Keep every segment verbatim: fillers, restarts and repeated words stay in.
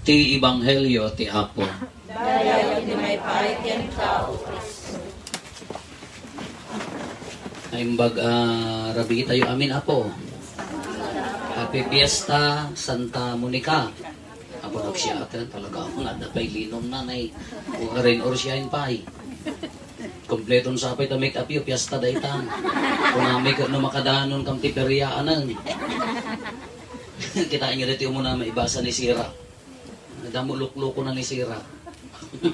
Ti Ebanghelio ti Apo. Dayag ti maipaay kenka, O Cristo. Naimbag a rabii tayo amin, Apo. Happy Fiesta, Santa Monica. Apo, nagsiaten talaga ako nga adda pay linom na, nay. Kung arin or siya pay. Kompleton sa pay ta make up yo, fiesta daytan. Kunami ket no makadanon kam ti periaanan. Kitaenyo daytoy umuna maibasa ni Sira. Damo lukluko na ni Sira.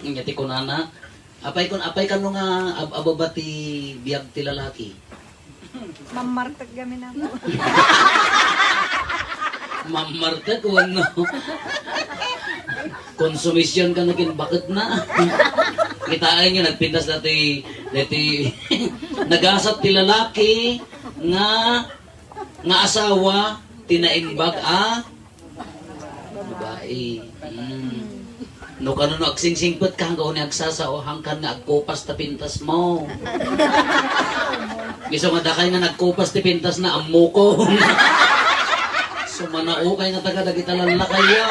Nya ti kunana, apay kun, apay kano nga ab-, ababa ti biag ti lalaki? Mammartek gamin ako. Mammartek wenno konsumisyon kano kin baketna. Kitaenyo, nagpintas dati, dati nagasat ti lalaki nga, nga asawa ti naimbag a babai. Hmm. No kano no agsingsingpet ka, hangka uni agsasao, hangkan nga agkupas ta pintas mo. Isu nga dakay nga nagkupas ti pintas na, ammo ko. Sumanaukay nga taga dagita lallakayo.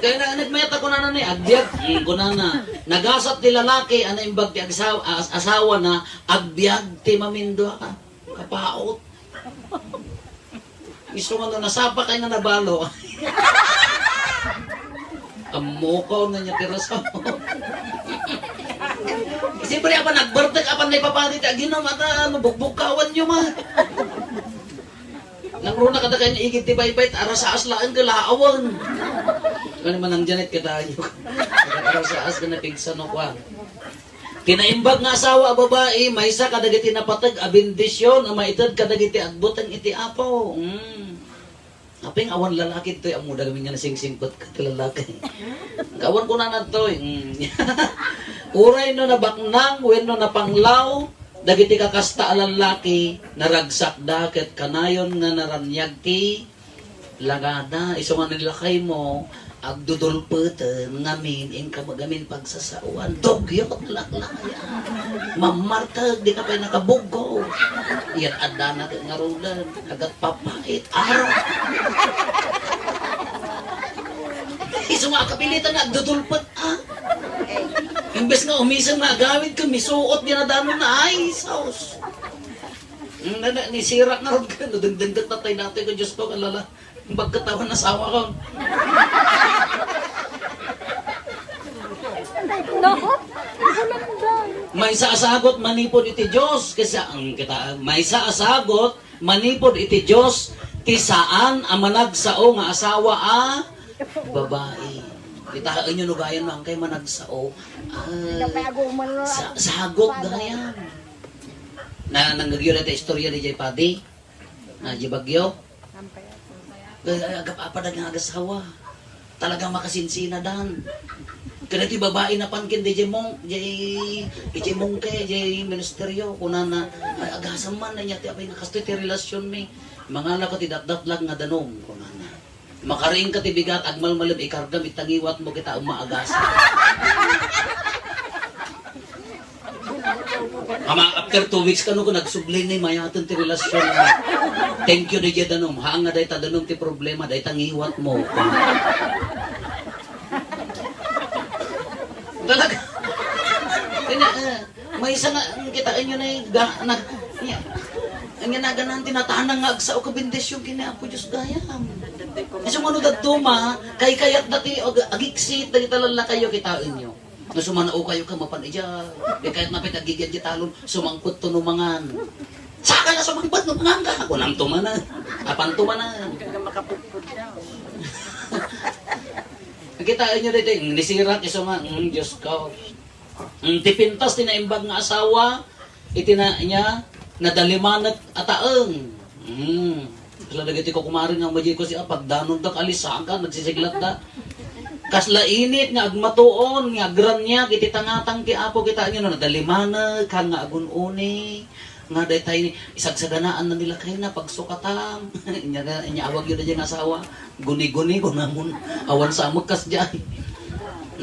Kaya na, nagmayat ako na ni, agbiag, hmm, kunana, nagasat ti lalaki, a naimbag ti agsaw-, as-, asawa na, agbiag ti mamindua ka. Kapaot. Isu nga no nasapa kay nga nabalo. Ammo ko nga niya ti rason. Siyempre, apan nagbartek, apan naipapati ti aginom, at, ah, ano, bukbukkawan nyo, ma. Nangruna kada kanya igid ti baybay, arasaas laeng kalaawan. Kani manang Janet, kitayo. Arasaas ka na pigsa no kwan. Ti naimbag nga asawa a babai, maysa kadagiti napateg a bendision a maited kadagiti agbuteng iti Apo. Mm. Apay nga awan lalaki toy ammoda gamin nga nasingsingpet ka ti lalaki. Awan kunana toy. Mm. Uray no nabaknang wenno napanglaw dagiti kakasta a lalaki, naragsakda ket kanayon nga naraniag ti langada, isu nga ni lakaymo, agdudulpeten ngamin, inka gamin pagsasaoan, dugyot, laklaya. Mammarteg, di ka pay nakabuggo. Yan, addana ket ngaruden, agat papait, aro. Isu nga akapilitan nga agdudulpet, ah. Imbes nga umisem nga agawid ka, misuot nga nadanon na, ay, sus. Mm, na, na, nisirak nga rod ka, no, dengdengget na tayo natin ko, Diyos ko, kalala. Bagkatawan asawa ko. No? Maysa a sagot manipud iti Dios, kasi ang kita, maysa a sagot manipud iti Dios, ti saan a managsao nga asawa a babai. Kitaenyo no gayan no, ang kay managsao. Ah, sa-, sagot gayan. Na, nanggagyo na ta istorya ni Jay Padi. Na, Jay Bagyo. Ay, ay, agap-, apadag nga agasawa. Talagang makasinsinadan. Kada ti babae napan ken di Jay Mong, Jay, Jay Mongke, Jay Ministeryo, kunana, ay, agasam man na niya, ti apay nakastoy ti relasyon mi. Mangala ko ti datdatlag nga danum, kunana. Makariing ka ti bigat, agmalmalem, ikargam, itangiwat mo kita, umaagas. Ama, after two weeks kano ko nagsubli ni mayaten ti relasyon. Thank you, di danum. Haan nga dayta danum ti problema, dayta ngiwat mo. Talaga. Kanya, eh, maysa nga, ang kitaen nyo na yung ga-, na, niya. Ang nga naganan, tinatanang nga agsao ka bendisyon kini Apo Diyos gayam. Kasi mo ano daduma, kay kayat dati, ag-, agiksit, dagita lallakayo, kitaen nyo. Nga sumanao kayo ka mapan ija. Di kayat napit agigyan di talon, sumangpet to no mangan. Saka na sumangpet no mangan ka, kunam to manan. Apan to manan. Kitaen nyo dito, nisirak iso nga, mm, Diyos ko. Mm, ti pintas ti naimbag nga asawa, iti na, niya, nadalimanek a taeng. Mm. Kala dagiti kukumari nga madi ko siya, pagdanonda, kalisagan, nagsisiglatda. Kasla init nga agmatuon, nga agraniag iti tangatang ti Apo, kitaenyo no, nadalimanek, haan nga agun-uni, nga daytay isagsaganaan na nila kayna, pagsukatam. Inya, inya awag yun na dyan asawa, guni-guni, kunamon, awan sa amek kas dyan.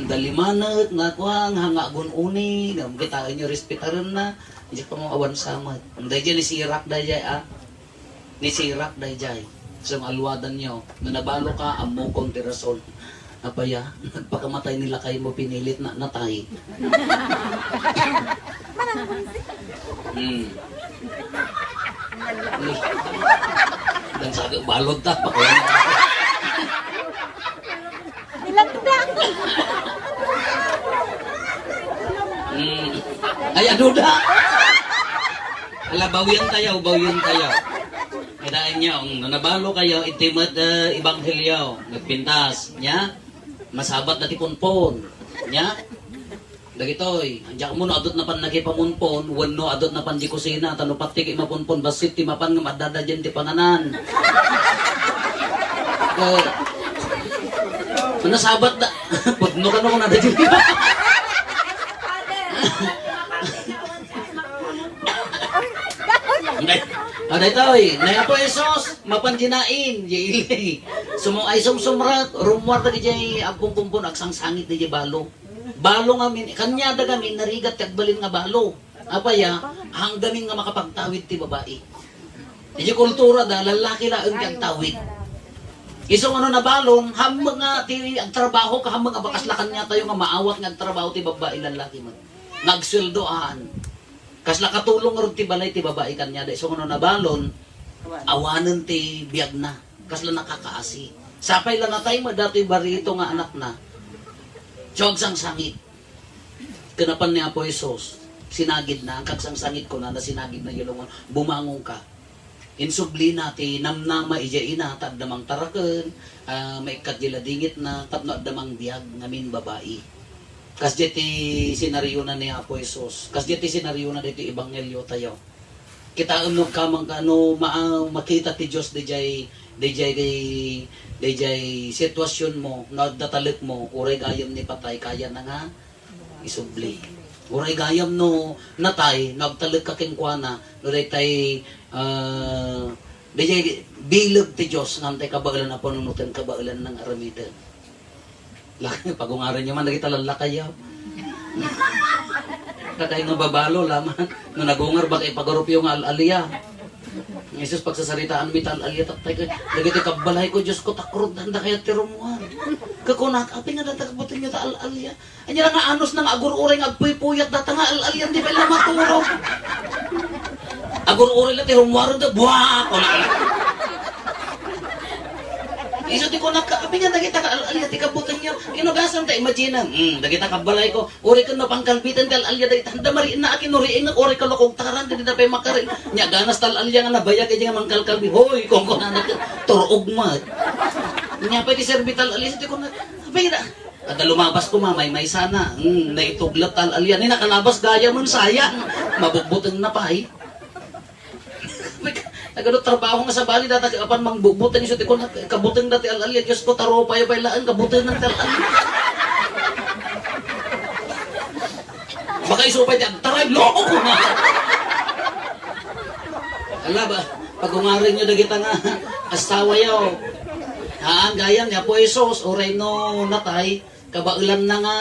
Dalimanek, nga kuang, haan nga agun-uni, nga kitaenyo, respetarenna, inya pa mo awan sa amek. Dayjay, nisirak, dayjay, ah. Nisirak dayjay. Sa mga alwadanyo, no nabalo ka, ammokon ti rason. Apaya, nagpakamatay ni lakaymo, pinilit na natay. Hmm. Dan sa balod ta, pakuha. Ilagda. Hmm. Ay, aduda. Ala, bawian tayo, bawian tayo. Kitaenyo, no nabalo kayo, iti met, eh, ebanghelyo, nagpintas, nya? Masabat na ti punpon, nya? Dagitoy, diak mo no adut na pan nakipamunpon, wenno adut na pan di kusina, ta no pati ki mapunpon, bassit ti mapan nga madada dyan ti panganan. Eh, nasabat da, pudno ka no, kung nada dyan. Nay, ah, daytoy, ni Apo Jesus, mapan dinain, di ili. Sumo ay sumsumrat, rummuar dagiti agpumpumpon, agsangsangit dagiti balo. Balo ngamin, kaniada ngamin, narigat ti agbalin nga balo. Apaya, hanggamin nga makapagtawid ti babai. Iti kultura da, lallaki laeng ti agtawid. Isu nga no nabalon, hammeng nga ti agtrabaho ka, hammeng nga bakas la kaniatayo nga maawat nga agtrabaho ti babai, lallaki met. Nga agsueldoan. Kasla katulong ngarud ti balay ti babai kaniada. Isu nga no nabalon, awanen ti biagna. Kasla nakakaasi. Sapay la natay met datoy barito nga anakna. So, agsangsangit. Ken napan ni Apo Jesus, sinagidna, agsangsangit, kunana, sinagidna, yulungon, "Bumangonka." Insublina ti namnama idiay ina, ta adda mangtaraken, ah, maikkat di ladingitna, tapno adda mangbiag ngamin babai. Kasdiay ti senariona ni Apo Jesus. Kasdiay ti senariona ditoy ebanghelio tayo. Kitaem no agkamangka, no ma-, makita ti Dios didiay, didiay, didiay situasionmo, no adda talekmo, uray gayam ni patay, kayana nga isubli. Uray gayam no natay, no agtalekka kenkuana, no daytay, ah, didiay bileg ti Dios, nga antay kabaelan a panunoten, kabaelan nga aramiden. Laki, pagungarenyo man dagita lallakayo. Dakay nga babalo laman. No nagungar, baka ipagarupyo nga al-alia. Jesus, pagsasaritaan mi ta al-alia, tattay ko. Dagiti kabbalayko, Dios ko, takrod, danda kayat ti rummuar. Kakunak, apay nga danta kabutengyo ta al-alia? Ania nga anusna nga agur-uray nga agpuypuyat, data nga al-alian, di pay la maturog. Agur-uray la ti rummuarenda, buak! Kunana. Isu ti kunak, apay nga dagita nga al-alia ti kabutengyo. Inugasan ta, imagine, hmm, dagita kabbalayko, uray ken no pangkalbiten ti al-alia dagita, handa mariinna a kinuriing, uray kalukogtaran, dida pay makarin. Nya ganas ta al-alia nga nabayag, iti nga mangkalkalbi, "Hoy," kunkunana, turog met. Nya pay ti serbi ta al-alia, isu ti kunak, apay nga, adda lumabas koma, maymaysana. Hmm, naituglat ta al-alia. Ni nakalabas gayam, sayang. Mabugbutengna pay. Nagadu trabaho nga sabali, data apan mangbutbuteng, isu ti kunak, kabutengda ti al-alia. Dios ko, ta rupayo pay laeng, kabutengan ti al-alia. Baka isu pay ti agtaray, loko ko na. Ala ba, pagungarenyo dagita nga asawayo. Haan gayam ni Apo Jesus, uray no natay, kabaelanna nga,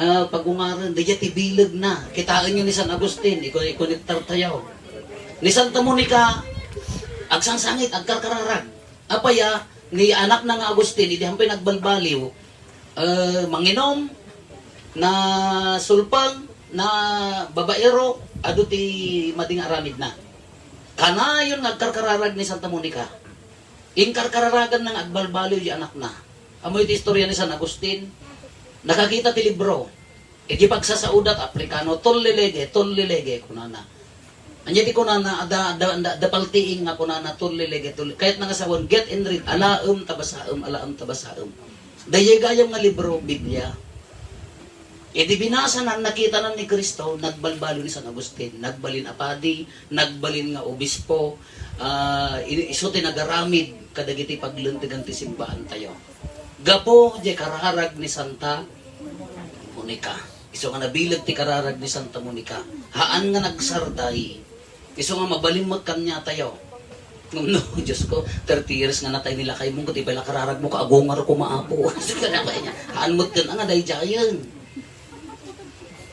ah, pagungaren, daydiay ti bilegna. Kitaenyo ni San Agustin, iku-, ikonektartayo. Ni Santa Monica, agsangsangit, agkarkararag. Apaya, ni anakna nga Agustin, idi hampay nagbalbaliw, eh, manginom, nasulpeng, nababaero, adu ti madi nga aramidna. Kanayon nga agkarkararag ni Santa Monica. Inkarkararaganna nga agbalbaliw di anakna. Ammoyo ti istorya ni San Agustin? Nakakita ti libro. Iti pagsasaoda ti Aprikano, "Tulli lege, tulli lege," kunana. Ania ti kunana, adda, adda, adda, adda paltiing nga kunana, "Tulli lege, tulli." Kayatna nga sawen, "Get and read, alaem ta basaem, alaem ta basaem." Daydiay gayam nga libro, Biblia. Iti binasana, nakitana ni Cristo, nagbalbaliw ni San Agustin, nagbalin a padi, nagbalin nga obispo, ah, i-, isu ti nagaramid kadagiti paglentegan ti simbaantayo. Gapu diay kararag ni Santa Monica. Isu nga nabileg ti kararag ni Santa Monica. Haan nga nagsarday. Isu nga mabalin met kaniatayo. Ngem no, Dios ko, thirty years nga natay ni lakaymo, ket ipay la kararagmo, kaagungar koma, Apo. Haan met ken nga daydiayen.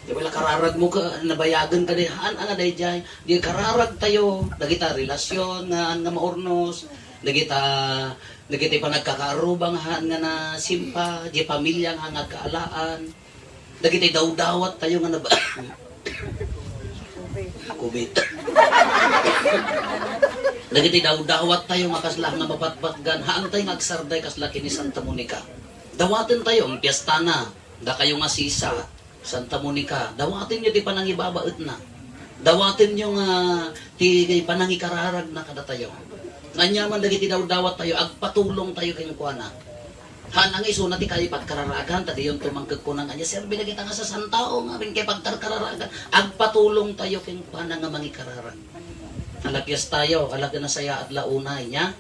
Di ba, kararag mo ka, nabayagen ka di, haan nga daydiay. Di kararag tayo, dagita relasyon nga, nga maurnos. Dagita, dagiti panagkakaarruba nga haan nga nasimpa, di pamilya nga nagkaalaan, dagiti dawdawat tayo nga naba-, COVID. Dagiti dawdawat tayo nga kasla nga mapatpatgan, haan tayo nga agsarday kasla ken ni Santa Monica. Dawaten tayo, ang piestana, dakayo nga sisa, Santa Monica, dawatenyo ti panangibabaetna. Dawatenyo nga ti panangikararagna kadatayo. Aniaman dagiti dawdawat tayo, agpatulong tayo kenkuana. Haan nga isuna ti kay pagkararagan, ta diyon tumangkeg kunang anya, serbi dagita nga sasantao nga rin kay pagkarkararagan, agpatulong tayo kenkuana nga mangikararag. Alakyas tayo, alaga na saya at launay, nya?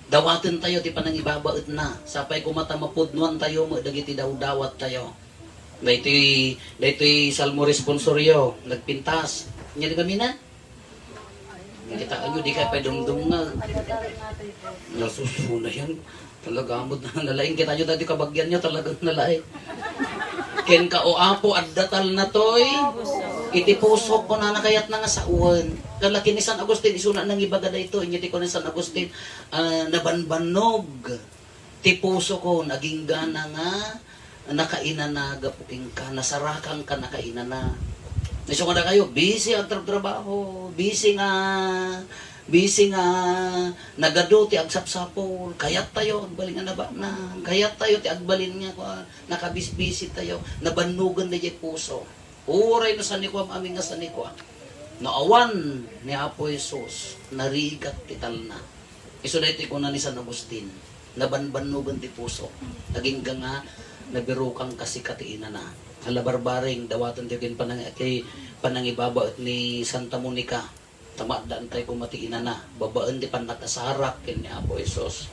Dawaten tayo ti panangibabaetna, sapay koma ta mapudnuan tayo met dagiti dawdawat tayo. Daytoy, daytoy Salmo responsoryo, nagpintas. Nya di kami na? Kita nyo, di kayo pa dumdum nga. Nasuso na yan. Talaga mo na nalaing. Kita nyo dati kabagyan nyo, talagang nalaing. Ken ka, o Apo, adda talna toy. Iti pusok ko na nakayat na nga sawen. Kalaki ni San Agustin, isuna nang ibaga daytoy. Nya di ko ni San Agustin, ah, nabanbannog ti pusokon, aginggana nga nakainana gapu kenka, nasarakangka nakainana. Isu nga dakayo, busy agtratrabaho, busy nga, busy nga nagadu ti agsapsapul, kayat tayo agbalin nga nabanag, kayat tayo ti agbalin nga, kua, nakabisbisi tayo, nabannugan dayjay puso. Uray no sanikuam amin nga sanikuam. No awan ni Apo Jesus, narigat ti talna. Isu daytoy kuna ni San Agustin, nabanbannugan ti puso. Agingga nga nabirukang kasika ti inana. Ala barbareng, dawaten ti ken panang-, ti panangibabaet ni Santa Monica. Ta maaddaan tayo koma ti inana, babaen ti pannakasarak ken ni Apo Jesus.